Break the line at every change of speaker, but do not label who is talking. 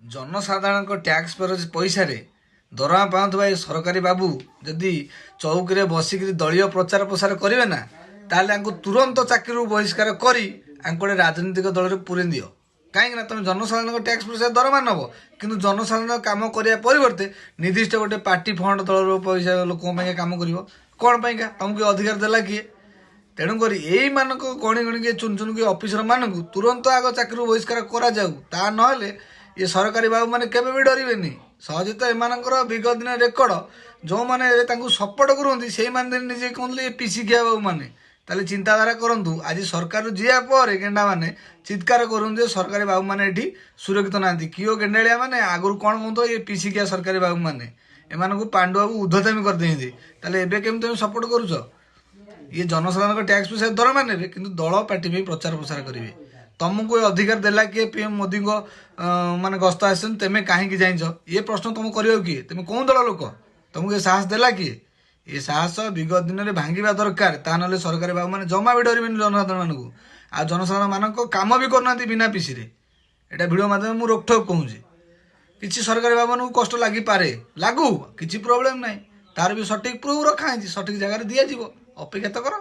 ଜନସାଧାରଣଙ୍କ ଟ୍ୟାକ୍ସ ପଇସାରେ ଦରମା ପାଉଥିବା ଏ ସରକାରୀ ବାବୁ ଯଦି ଚୌକିରେ ବସିକିରି ଦଳୀୟ ପ୍ରଚାର ପ୍ରସାର କରିବେ ନା, ତାହେଲେ ଆଙ୍କୁ ତୁରନ୍ତ ଚାକିରିରୁ ବହିଷ୍କାର କରି ଆଙ୍କୁ ଗୋଟେ ରାଜନୈତିକ ଦଳରେ ପୁରେଇ ଦିଅ। କାହିଁକି ନା ତମେ ଜନସାଧାରଣଙ୍କ ଟ୍ୟାକ୍ସ ପଇସା ଦରମା ନେବ, କିନ୍ତୁ ଜନସାଧାରଣ କାମ କରିବା ପରିବର୍ତ୍ତେ ନିର୍ଦ୍ଦିଷ୍ଟ ଗୋଟେ ପାର୍ଟି ଫଣ୍ଡ ଦଳର ପଇସା ଲୋକଙ୍କ ପାଇଁ କାମ କରିବ କ'ଣ ପାଇଁକା? ତମକୁ ଅଧିକାର ଦେଲା କିଏ? ତେଣୁକରି ଏଇମାନଙ୍କ ଗଣି ଗଣିକି ଚୁନ ଚୁନକି ଅଫିସରମାନଙ୍କୁ ତୁରନ୍ତ ଆଗ ଚାକିରିରୁ ବହିଷ୍କାର କରାଯାଉ। ତା ନହେଲେ ଏ ସରକାରୀ ବାବୁମାନେ କେବେ ବି ଡରିବେନି। ସହଜେ ତ ଏମାନଙ୍କର ବିଗତ ଦିନ ରେକର୍ଡ, ଯେଉଁମାନେ ତାଙ୍କୁ ସପୋର୍ଟ କରୁଛନ୍ତି ସେଇମାନେ ନିଜେ କହୁଥିଲେ ଏ ପିସି ଖିଆ ବାବୁମାନେ। ତାହେଲେ ଚିନ୍ତାଧାରା କରନ୍ତୁ, ଆଜି ସରକାରରୁ ଯିବା ପରେ ଗେଣ୍ଡାମାନେ ଚିତ୍କାର କରନ୍ତୁ ଯେ ସରକାରୀ ବାବୁମାନେ ଏଠି ସୁରକ୍ଷିତ ନାହାନ୍ତି। କିଓ ଗେଣ୍ଡାଳିଆ ମାନେ ଆଗରୁ କ'ଣ କହୁଥିବ, ଏ ପିସି ଖିଆ ସରକାରୀ ବାବୁମାନେ, ଏମାନଙ୍କୁ ପାଣ୍ଡୁ ବାବୁ ଉଦ୍ଧତାମି କରିଦେଇଛନ୍ତି। ତାହେଲେ ଏବେ କେମିତି ତମେ ସପୋର୍ଟ କରୁଛ? ଇଏ ଜନସାଧାରଣଙ୍କ ଟ୍ୟାକ୍ସ ପଇସା ଦରମା ନେବେ, କିନ୍ତୁ ଦଳ ପାର୍ଟି ପାଇଁ ପ୍ରଚାର ପ୍ରସାର କରିବେ। ତମକୁ ଏ ଅଧିକାର ଦେଲା କିଏ? ପିଏମ୍ ମୋଦିଙ୍କ ମାନେ ଗସ୍ତ ଆସିଛନ୍ତି, ତେମେ କାହିଁକି ଯାଇଛ? ଇଏ ପ୍ରଶ୍ନ ତମକୁ କରିବାକୁ କିଏ? ତମେ କେଉଁ ଦଳ ଲୋକ? ତମକୁ ଏ ସାହସ ଦେଲା କିଏ? ଏ ସାହସ ବିଗତ ଦିନରେ ଭାଙ୍ଗିବା ଦରକାର। ତା ନହେଲେ ସରକାରୀ ବାବୁମାନେ ଜମା ବି ଡରିବେନି ଜନସାଧାରଣମାନଙ୍କୁ। ଆଉ ଜନସାଧାରଣମାନଙ୍କ କାମ ବି କରୁନାହାନ୍ତି ବିନା ପିସିରେ। ଏଇଟା ଭିଡ଼ିଓ ମାଧ୍ୟମରେ ମୁଁ ରୋକଠୋକ କହୁଛି। କିଛି ସରକାରୀ ବାବୁମାନଙ୍କୁ କଷ୍ଟ ଲାଗିପାରେ, ଲାଗୁ, କିଛି ପ୍ରୋବ୍ଲେମ୍ ନାହିଁ। ତାର ବି ସଠିକ୍ ପ୍ରୁଫ୍ ରଖା ହେଇଛି, ସଠିକ୍ ଜାଗାରେ ଦିଆଯିବ। ଅପେକ୍ଷା ତ କର।